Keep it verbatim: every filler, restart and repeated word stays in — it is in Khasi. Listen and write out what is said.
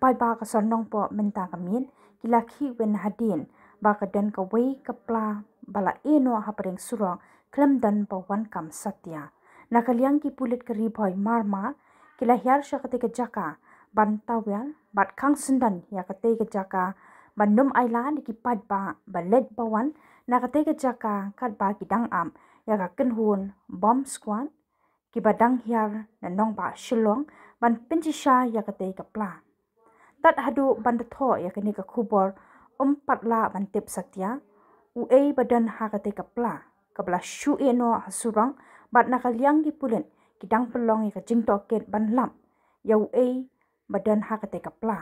Paidbah ka sor Nongpoh mynta ka miet ki la khih win hadien ba ka don kawei ka pla ba la ïeh noh hapdeng surok khlem don ba wan kam satia. Na ka liang ki pulit ka Ri Bhoi Marmar ki la hiar sha katei ka jaka ban tawiar bad khang syndon ïa katei ka jaka ban ym ailad ïa ki paidbah ba leit ba wan na katei ka jaka katba ki dang ap ïa ka kynhun bomb squad kiba dang hiar na nongbah Shillong ban pynshisha ïa katei ka pla. Tad haduh ban da thoh ïa kane ka khubor ym pat lah ban tip satia uei ba don ha katei ka pla kaba la shu ïeh noh ha surok bad na ka liang ki pulit ki dang pynlong ïa ka jingtohkit ban lap ïa uei ba don ha katei ka pla.